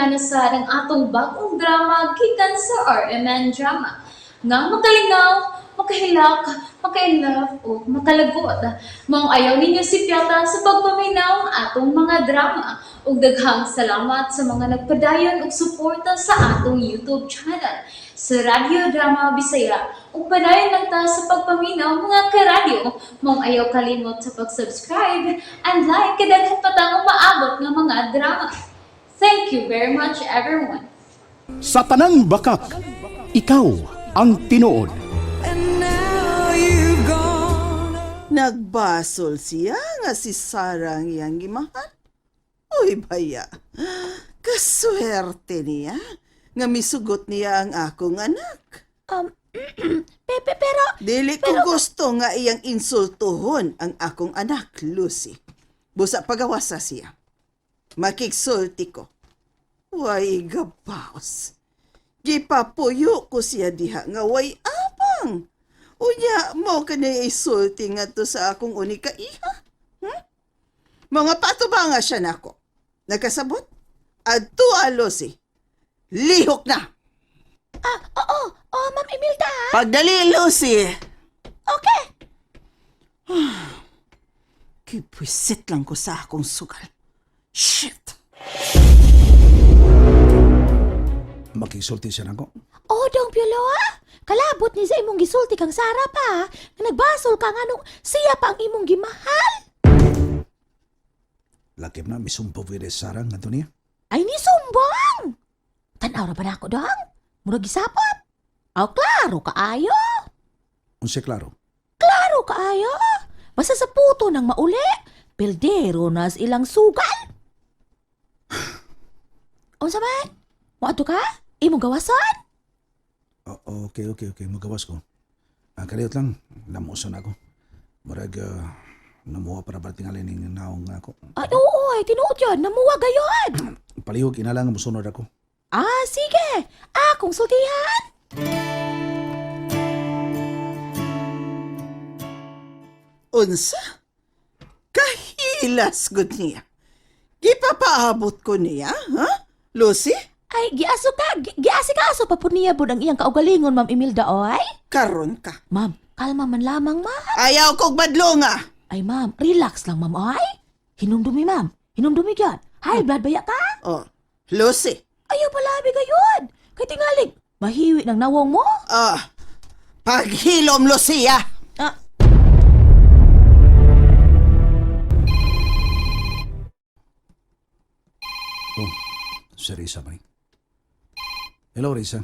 Balikan na sa ang atong bagong drama gikan sa RMN Drama. Nga makalingaw, makahilak, maka-inlove o makalagot. Maong ayaw ninyo sipyata sa pagpaminaw ang atong mga drama. Ug daghang salamat sa mga nagpadayon og suporta sa atong YouTube channel sa Radyo Drama Bisaya. Ug padayon lang ta sa pagpaminaw, mga karadyo. Maong ayaw kalimot sa pag-subscribe and like kay daghan pa tang umaabot nga mga drama. Thank you very much, everyone. Sa tanang bakak, ikaw ang tinuod. Nagbasol siya nga si Sarah ang iyang gimahal. Uy, baya. Kaswerte niya nga misugot niya ang akong anak. Pepe, pero Dili ko gusto nga iyang insultuhon ang akong anak, Lucy. Busa pagawasa siya. Makigsulti ko. Way gabaos. Gipapuyo ko siya diha nga way apang. Unya, mo ka na isulti nga to sa akong unika iha. Mga patubanga siya nako. Nakasabot? Adto, Lucy. Lihok na! Ah, oo, oh, Ma'am Imelda. Ah. Pagdali, Lucy! Okay. Kipwisit lang ko sa akong sugal. Shit! Makisulti siya nako. Oh, dong Piolo, ah. Kalabot ni sa imong gisulti kang Sara pa. Nga nagbasol ka nga nung siya pa ang imong gimahal. Lakip na, misumpo pwede Sarah nga to niya. Ay ni sumbong. Tan-aw ra ba nako dong? Murag gisapot. Aw, klaro kaayo. Unsa klaro? Klaro kaayo. Basta sa puto nang mauli, peldero nas ilang sugal. Unsa man? Moadto ka? Imong gawason? Okay. Magawas ko. Ah, kaliyot lang. Namuso na ako. Murag, namuha para ba tingali ning naong nga ako. Ay, oo, ay, tinuod yun. Namuwa gayon. Palihog, inalang musunod ako. Ah, sige. Akong sultihan. Unsa? Kahilas gud niya. Gipapaabot ko niya, ha? Lucy? Ay, giaso ka. Giasi ka aso pa po niya bod ang iyang kaugalingon, Ma'am Imelda, oy. Karon ka. Ma'am, kalma man lamang, ma'am. Ayaw kog badlonga. Ay, ma'am, relax lang, ma'am, oy. Hinumdumi, ma'am. Hinumdumi gyud. High blood baya ka? Oh, Lucy. Ayaw palabi gayon. Kay tingalig, mahiwi ng nawong mo. Ah, paghilom, Lucia. Ah, Oh, si Risa ba ni? Hello, Risa.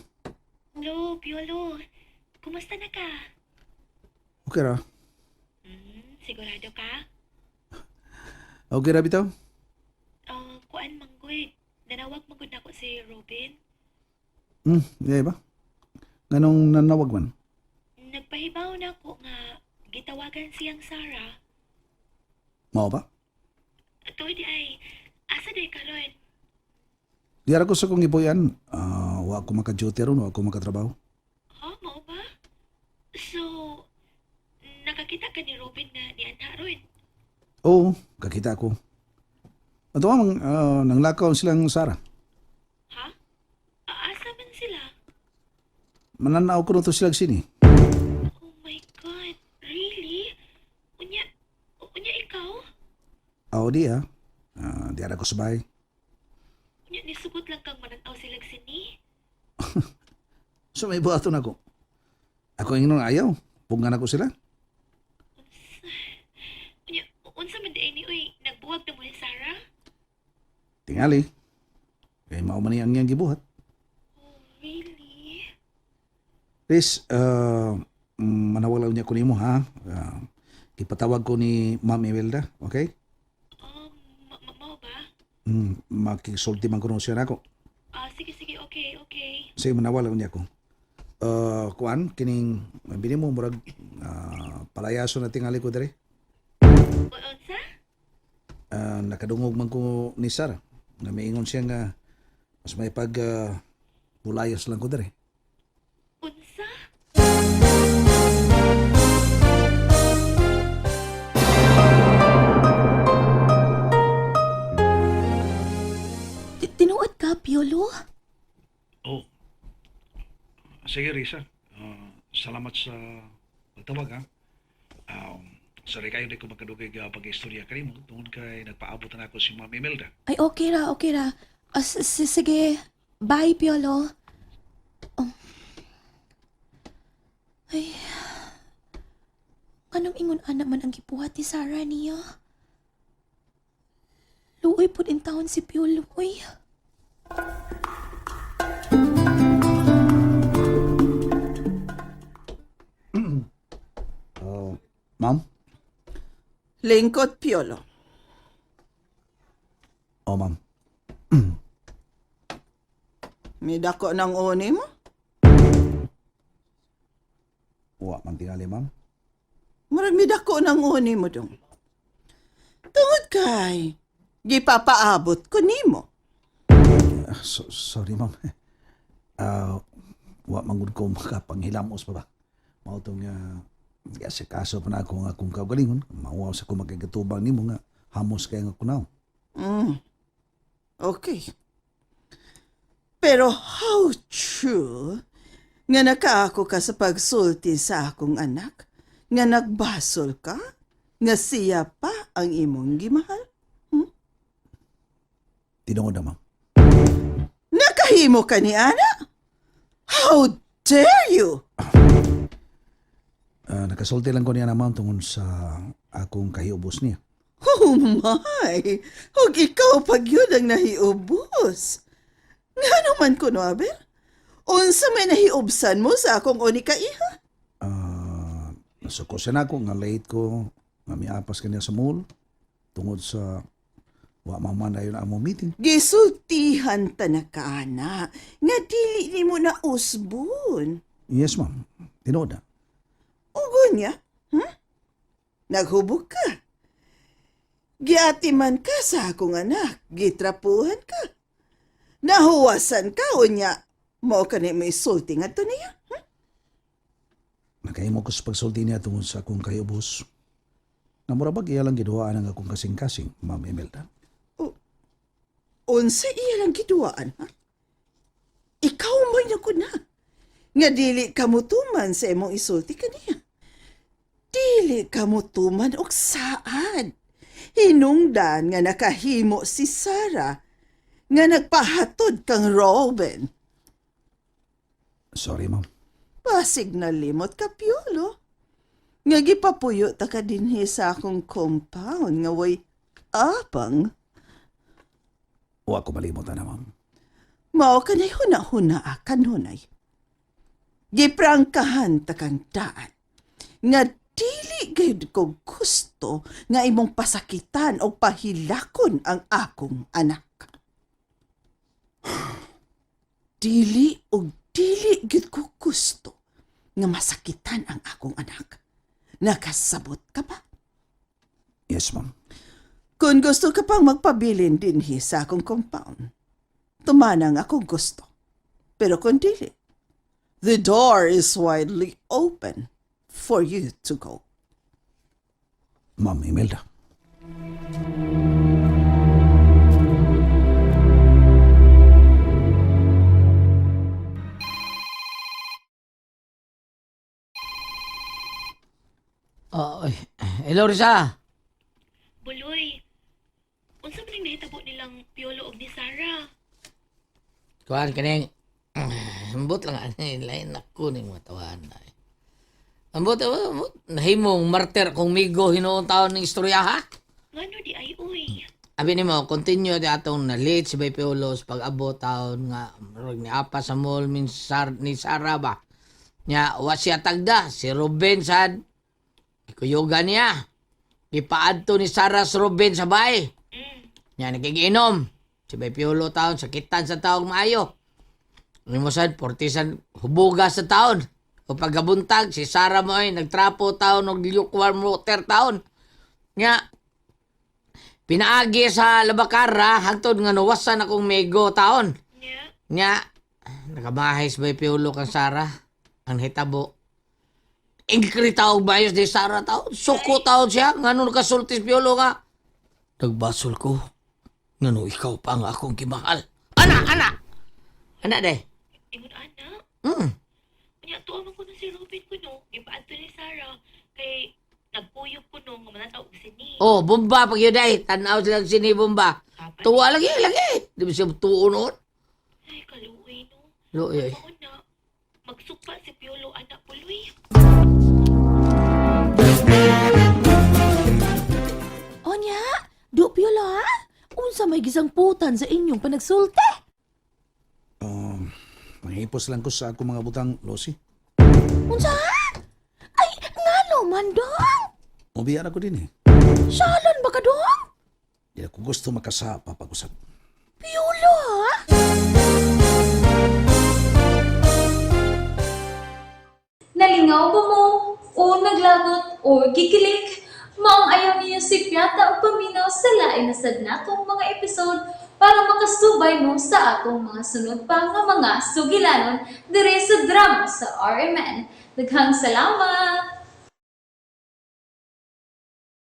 Hello, Piolo. Kumusta na ka? Okay ra. Sigurado ka? Okay ra bitaw? Kuan manggod. Nanawag manggod nako si Robin. Yeah ba? Nganong nanawag man? Nagpahibaw na ako nga gitawagan siyang Sarah. Mao ba? Tuod di ay asa day karon? Diara ko sa kong ibuyan. Ah, wa ko maka-duty ron, wa ko makatrabaho. Ha, mao ba? So, nakakita ka ni Robin nga ni Anha ron. Oo, kakita ko. Ato ang nanglakaw silang Sarah. Ha? Asa man sila? Mananaw ko na to sila sini. Oh my God, really? Unya, unya ikaw? Aw di ah. Ah, diara ko sa bahay. Unya nisugot lang kang mananaw sila sini? So may buhaton ako. Ako ingnon ayaw. Punggan ako sila. Unya, unsa man di ni uy, nagbuwag na mo ni Sarah? Tingali. Kay mao man ni ang iyang gibuhat. Oh, really? Please, manawag lang niya ko nimo ha. Ah, gipatawag ko ni Ma'am Imelda, okay? Oh, mao ba? Makisulti man kuno siya nako. Ah, sige, sige, okay, okay. Sige, manawag lang niya ko. Kuan kining bini mo murag palayaso na tingali ko dere. Unsa? Nakadungog man ko ni Sarah na miingon siya nga mas may pag bulayas lang ko dere. Unsa? Tinuod. ka, Piolo. Oh. Sige, Risa. Ah, salamat sa pagtawag, ha? Sorry kayo, di ko magkadugay ga pag-istorya kanimo tungod kay nagpaabot na ako si Ma'am Imelda. Ay, okay ra, okay ra. Ah, sige, bye, Piolo. Oh. Ay, anong ingon ana man ang gibuhat ni Sarah niya? Luoy pud in taon si Piolo, uy. Oh, ma'am? Lingkod, Piolo. Oh, ma'am. Midako ng uni mo? Wa man tingali, ma'am. Murag midako ng uni mo dong. Tungod kay, gipapaabot ko nimo. Ah, sorry, ma'am. Ah, wa man gud ko makapanghilamos pa ba. Mao tong uh, kaso pa na ako nga akong kaugalingon, mauwaw sa ko magkagatubang nimo nga hamos kay nga kunaw. Okay. Pero how true nga nakaako ka sa pagsulti sa akong anak, nga nagbasol ka, nga siya pa ang imong gimahal? Tinuod na, ma'am. Nakahimo ka ni Ana? How dare you? Ah, nakasulti lang ko niya na ma'am tungod sa akong kahiubos niya. Oh my! Ug ikaw pag yun ang nahiubos. Nga naman ko no, Aber? Unsa may nahiubsan mo sa akong unika iha? Ah, nasuko siya na ako nga late ko nga miapas kaniya sa mall tungod sa wa man man dayon among meeting. Gisultihan ta na ka, ana, nga dili nimo na usbon. Yes, ma'am. Tinuod na. Ugo niya, Naghubog ka. Giatiman ka sa akong anak, gitrapuhan ka. Nahuwasan ka, unya. Mao ka ni may sulti nga to niya. Nakahimo ko sa pagsulti niya tungod sa akong kahiubos. Nga mura bag iya lang giduhaan ang akong kasing-kasing, Ma'am Imelda. Unsa iya lang giduaan, ha? Ikaw mo'y naguna. Nga dili ka mutuman sa imong isulti kaniya. Dili ka mutuman og saan. Hinungdan nga nakahimo si Sarah nga nagpahatod kang Robin. Sorry, ma'am. Pasig na limot ka, Piolo. Nga gipapuyo ta ka dinhi sa akong compound nga way apang. Wa ko malimutan na, ma'am. Mao ka na'y huna-huna akan hunay. Giprangkahan ta kang daan. Nga dili gayud ko gusto nga imong pasakitan o pahilakon ang akong anak. Dili og dili gyud ko gusto nga masakitan ang akong anak. Nakasabot ka ba? Yes, ma'am. Kung gusto ka pang magpabilin dinhi sa akong compound, tumanang akong gusto. Pero kung dili, the door is widely open for you to go. Ma'am Imelda. Oh, ay. Hello, Risa. Buloy, unsa man ang nahitabo nilang Piolo og ni Sarah? Kuan kaning ambot lang ani lain nako ning matawahan na. Ambot, ambot, nahimong martir kung migo hinuon taon ning istorya ha. Ngano di ay uy? Abi nimo continue di atong na late si Bay Piolo sa pag-abot taon nga murag ni apa sa mall min sar, ni Sara ba. Nya wa siya tagda si Ruben sad kuyugan niya. Gipaadto ni Sara sa Ruben sa bay. Nya nakikiinom. Si Bay Piolo taon sakitan sa taong maayo. Nimo sad portisan hubuga sa taon. O pagkabuntag si Sara mo ay nagtrapo taon og lukewarm water taon. Nya pinaagi sa labakara hangtod nga nuwasan akong mego taon. Nya, Nya nakamahay sa Bay Piolo kang Sara ang hitabo. Ingkri taog bayos ni Sara taon. Suko taon siya. Ngano nakasulti si Piolo nga. Nagbasol ko. Ngano ikaw pa ang akong gimahal. Ana! Ana, ana. Ana day. Ingon ana. Unya tuwa man ko na si Robin kuno, gipaadto ni Sarah kay nagkuyog kuno nga manataw og sini. Oh, bomba pag yun day. Tanaw sila sini bomba. Kapan? Tuwa lagi, lagi. Di ba siya tuo noon? Ay, kaluoy no. Luoy. Mao na magsupa si Piolo anak puloy. Onya, do Piolo ha? Unsa may gisangputan sa inyong panagsulti? Manghipos lang ko sa akong mga butang, Lucy. Unsa ha? Ay, ngano man dong? Mubiya na ko din eh. Salon ba ka dong? Di ako gusto makasapa pag-usap. Piolo ha? Nalingaw ba mo? O naglagot o gikilig? Maong ayaw niyo si Piata og paminaw sa lain na sad natong mga episode para makasubay mo sa atong mga sunod pa nga mga sugilanon dire sa drama sa RMN. Daghang salamat!